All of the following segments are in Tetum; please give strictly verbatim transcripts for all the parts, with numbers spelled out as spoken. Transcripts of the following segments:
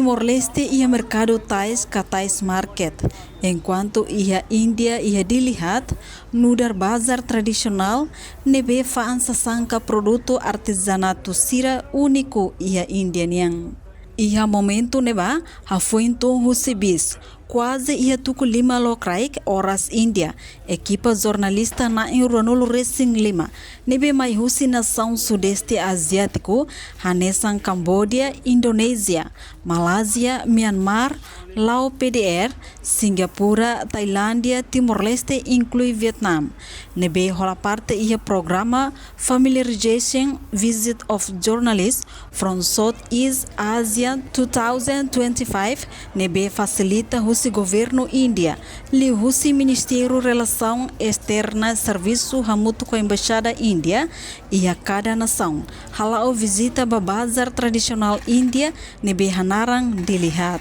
Timor-Leste iha merkadu tais ka tais market, enkuantu iha Índia iha Dili Haat nu'udar bazar tradisionál ne'ebé fa'an sasán ka produtu artezanatu sira úniku iha Índia nian. Iha momentu ne'ebá, hafoin tun husi bis, kuaze iha tuku lima lokraik oras Índia, ekipa jornalista na'in ruanulu resin lima ne'ebé mai husi nasaun Sudeste Aziátiku, hanesan Kamboja, Indonézia, Malázia, Myanmar, Lao P D R, Singapura, Tailándia, Timor-Leste, inklui Vietnam, ne'ebé hola parte iha programa Familiarization Visit of Journalists from Southeast Asia two thousand twenty-five, ne'ebé fasilita husi governu Índia, liuhusi Ministériu Relasaun Esterna Servisu hamutuk ho Embaixada Índia iha kada nasaun, hala'o vizita ba bazar tradisionál Índia ne'ebé hanaran Dili Haat.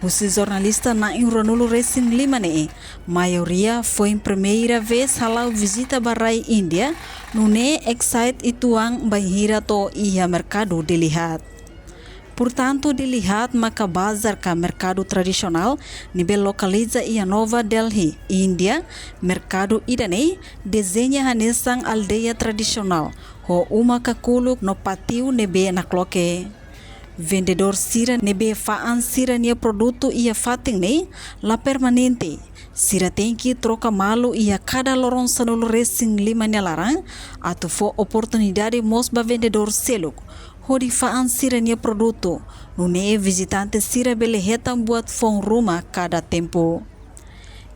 Husi jornalista na'in ruanulu resin lima ne'e, maioria foin primeira vez hala'o vizita ba rai Índia, nune'e excite uitoan bainhira to'o iha merkadu Dili Haat. Portantu, Dili Haat maka bazar ka merkadu tradisionál ne'ebé lokaliza iha Nova Delhi, Índia. Merkadu ida-ne'e dezeña hanesan aldeia tradisionál, ho uma kakuluk no pátiu ne'ebé nakloke. Vendedór sira ne'ebé fa'an sira-nia produtu iha fatin ne'e la permanente. Sira tenke troka malu iha kada loron sanulu resin lima nia laran, atu fó oportunidade mós ba vendedór seluk hodi fa'an sira-nia produtu, nune'e vizitante sira bele hetan buat foun ruma kada tempu.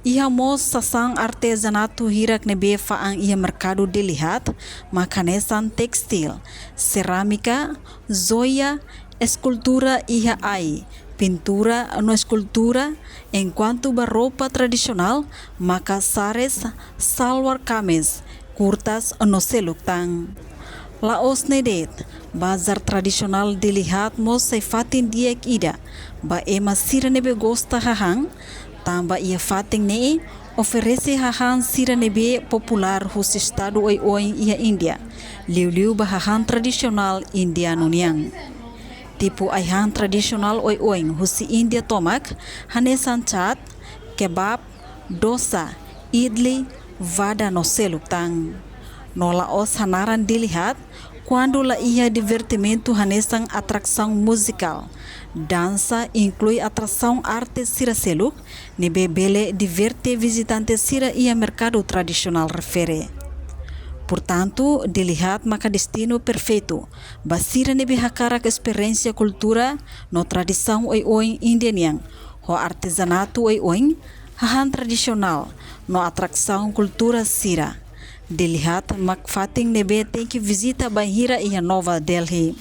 Iha mós sasán artezanatu hirak ne'ebé fa'an iha merkadu Dili Haat, mak hanesan tekstil, serámika, joia, eskultura iha ai, pintura no eskultura, enkuantu ba roupa tradisionál, maka saris, salwar kameez, kurtas no seluk tan. La'ós ne'e de'it, bazar tradisionál Dili Haat mós sai fatin di'ak ida ba ema sira ne'ebé gosta hahán, tanba iha fatin ne'e oferese hahán sira ne'ebé populár husi estadu oioin iha Índia, liuliu ba hahán tradisionál indianu nian. Tipu ai-han tradisionál oioin husi Índia tomak, hanesan chaat, kebab, dosa, idli, vada no seluk tan. No la'ós hanaran Dili Haat, kuandu la iha divertimentu hanesan atrasaun muzikál, dansa, inklui atrasaun arte sira seluk, ne'ebé bele diverte vizitante sira iha merkadu tradisionál refere. Portantu, Dili Haat maka destinu perfeitu ba sira ne'ebé hakarak esperiénsia kultura no tradisaun oioin Índia nian, ho artezanatu oioin, hahán tradisionál no atrasaun kultura sira. Dili Haat mak fatin ne'ebé tenke vizita bainhira iha Nova Delhi.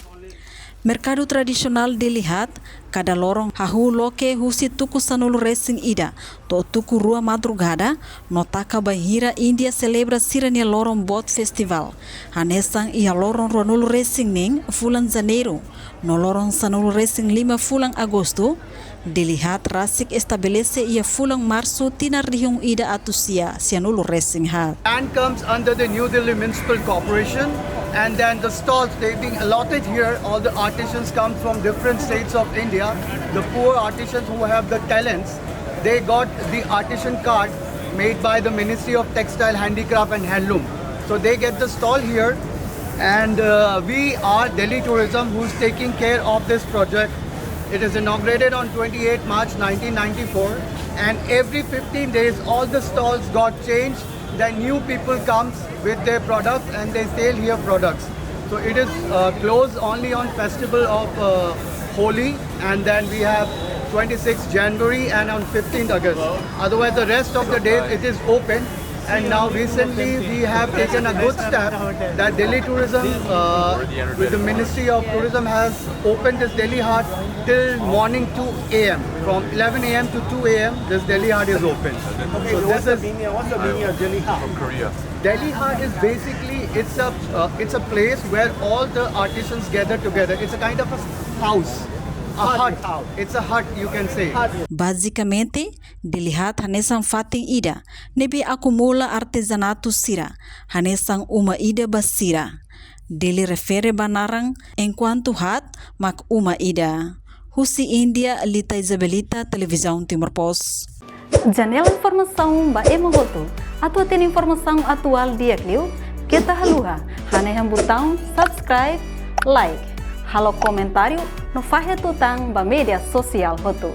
Merkadu tradisionál Dili Haat kada loron hahú loke husi tuku sanulu resin ida to'o tuku rua madrugada, no taka bainhira Índia selebra sira-nia loron boot festivál, hanesan iha loron ruanulu resin neen fulan Janeiru no loron sanulu resin lima fulan Agostu. Dili Haat rasik estabelese iha fulan Marsu tinan rihun ida atus sia sianulu resin haat. Land comes under the New Delhi Municipal Corporation, and then the stalls, they've been allotted here. All the artisans come from different states of India. The poor artisans who have the talents, they got the artisan card made by the Ministry of Textile, Handicraft and Handloom. So they get the stall here, and uh, we are Delhi Tourism who's taking care of this project. It is inaugurated on twenty-eighth March nineteen ninety-four, and every fifteen days all the stalls got changed. Then new people comes with their products and they sell here products. So it is uh, closed only on festival of uh, Holi, and then we have twenty-sixth January and on fifteenth August. Otherwise, the rest of the days it is open. And now recently we have taken a good step that Delhi Tourism, uh, with the Ministry of Tourism, has opened this Delhi Haat till morning two a m. From eleven a m to two a m, this Delhi Haat is open. Okay, so so what's this the is meaning? What's the meaning of Delhi Haat? From Korea. Delhi Haat is basically, it's a uh, it's a place where all the artisans gather together. It's a kind of a house, a hut. Hut. It's a hut, you can say. Hut. Basicamente, Delhi Haat hanesan fatin ida ne'ebé akumula artezanatu sira, hanesan uma ida ba sira. Dili refere ba naran, enkuantu haat mak uma ida. husi India, Lita Isabelita, Televizaun Timor Post. Janela informasaun ba ema hotu. Atu hatene informasaun atuál di'ak liu, keta haluha hanehan butaun subscribe, like, halo komentáriu no fahe tutan ba média sosiál hotu.